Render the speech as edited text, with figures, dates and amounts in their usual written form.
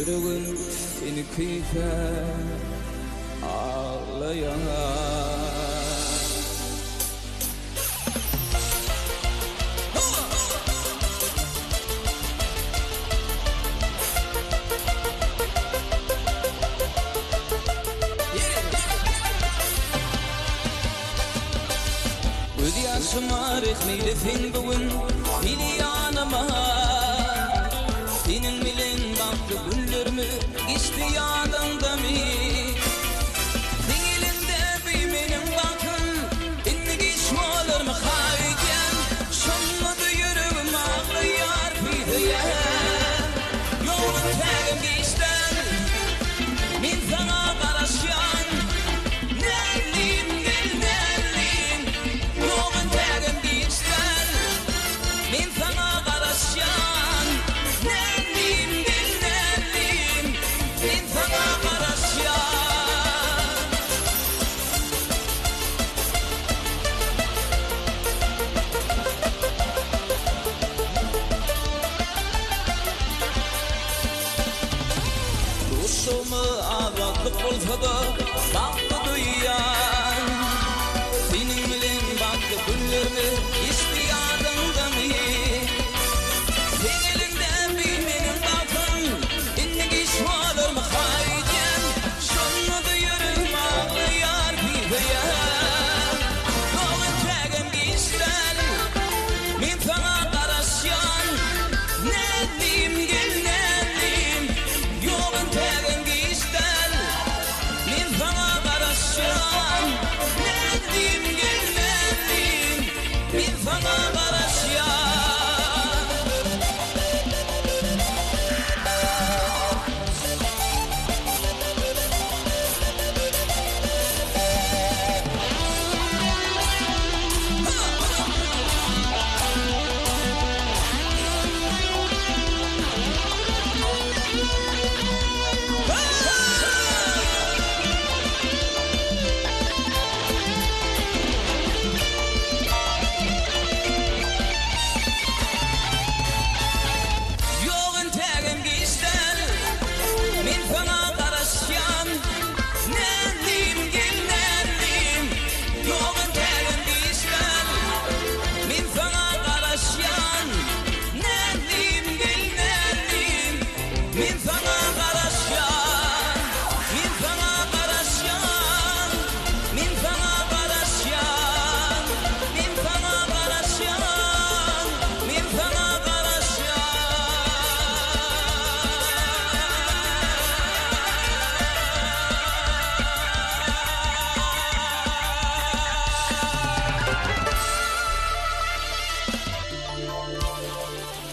Ýüregim seni küýsäp aglaýar. Göz ýaşyma rehm eýle sen bu gün, Gel ýanyma. Seniň bilen bagtly günlerimiz geçdi ýadyňdamy? Seň eliňde bi meniň bagtym, indi giç bolarmyka öýdýän, Şonda-da ýüregim aglaýar, küýseýän. Ýolum tägem giç däl, men saňa garaşýan. Nälim, gel nälim, ýolum tägem giç däl. Men saňa garaşýan, Nälim, gel nälim, men saňa garaşýan. Duşuşygymyz az wagtlyk bolsa-da, bagtly.